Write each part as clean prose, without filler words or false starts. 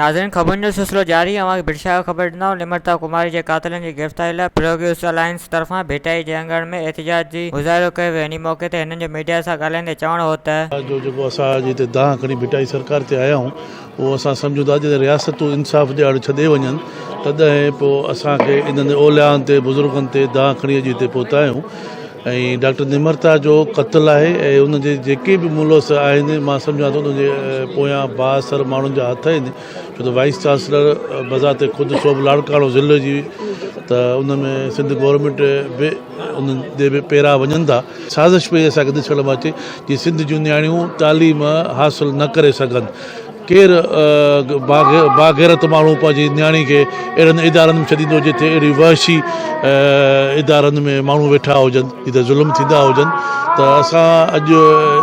ناظرين خبرن جو سلسلو جاري اوهان کي ڀٽ شاهه جو خبر ڏنائون نمرتا ڪماري جي قاتلن جي گرفتاري لاء پروگريس الائنس طرفان ڀٽائي جي اڱڻ ۾ احتجاجي مظاهرو ڪيو ويو انهي موقعي تي هنن جو ميڊيا سان ڳالهائيندي چوڻ هو ته. جو جيڪو اسان اڄ هتي دانهن کڻي ڀٽائي سرڪار تي آيا آهيون اهو اسان سمجهون ٿا جڏهن رياستون انصاف ڏيارڻ ڇڏي وڃن تڏهن پوء اسان کي انهن اوليائن تي بزرگن تي دانهن کڻي اڄ هتي پهتا آهيون ۽ ڊاڪٽر نمرتا جو قتل آهي ۽ ان جي جيڪي به ملوث آهن مان سمجهان ٿو ان جي پويان بااثر ماڻهن جا هٿ آهن ڇو ته وائيس چانسلر بذات خود صوبو لاڙڪاڻو ضلعي جي ته ان ۾ سنڌ گورنمينٽ به انهن تي به پيرا وڃن ٿا سازش پئي اسان کي ڏسڻ ۾ اچي جي سنڌ جون نياڻيون تعليم حاصل نه ڪري سگهن ڪير باغيرت ماڻهو پنهنجي نياڻي کي اهڙن ادارن ۾ ڇڏيندو جتي اهڙي وحشي ادارن ۾ ماڻهو ويٺا هجن جتي ظلم ٿيندا هجن ته اسان اڄ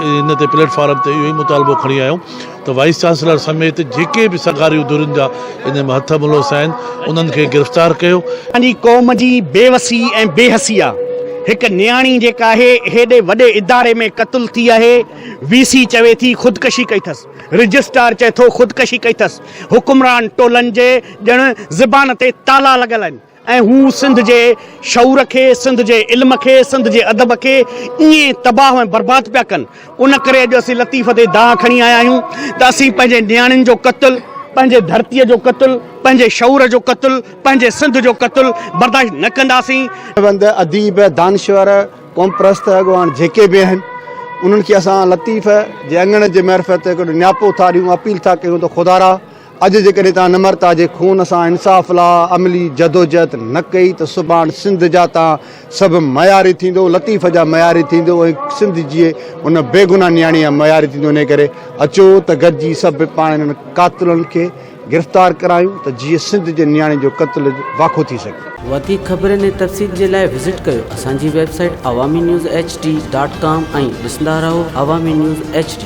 هن تي پليٽ فارم تي اهو ئي مطالبو کڻي آيا آهيون ته وائيس چانسلر سميت جيڪي به سگهاريون ڌرين جا ان ۾ هٿ ملوث آهن انهن کي گرفتار ڪيو. اسان جي قوم جي بي وسي ۽ بي حسي آ هڪ نياڻي جيڪا آهي هيڏي وڏي اداري ۾ قتل ٿي آهي وي سي چوي ٿي خودڪشي ڪئي ٿس رجسٽرار چئي ٿو خودڪشي ڪئي اٿس، حڪمران ٽولن جي ڄڻ زبان تي تالا لڳل آهن ۽ هو سنڌ جي شعور کي، سنڌ جي علم کي، سنڌ جي ادب کي ائين تباهه ۽ برباد پيا ڪن. ان ڪري اڄ اسين لطيف تي دانهن کڻي آيا آهيون ته اسين پنهنجي نياڻين جو قتل، پنهنجي ڌرتيء جو قتل، پنهنجي شعور جو قتل، پنهنجي سنڌ جو قتل برداشت نه ڪنداسين. بند اديب، دانشور، قومپرست اڳواڻ جيڪي به آهن انهن کي اسان لطيف جي اڱڻ جي معرفت هڪڙو نياپو ٿا ڏيون اپيل ٿا ڪيون ته خدارا اڄ جيڪڏهن توهان نمرتا جي خون سان انصاف لا عملي جدوجهد نه ڪئي ته سڀاڻ سنڌ جا توهان سڀ معياري ٿيندو لطيف جا معياري ٿيندو ۽ سنڌ جي ان بيگناهه نياڻي جا معياري ٿيندو انهي ڪري اچو ته گڏجي سڀ پاڻ انهن قاتلن کي گرفتار ڪرايون ته جيئن سنڌ جي نياڻين جو قتل واکو ٿي سگهي. وڌيڪ خبرن ۽ تفصيل جي لاء وزٽ ڪيو اسان جي website Awami news H D dot com ۽ ڏسندا رهو عوامي نيوز ايڇ ڊي.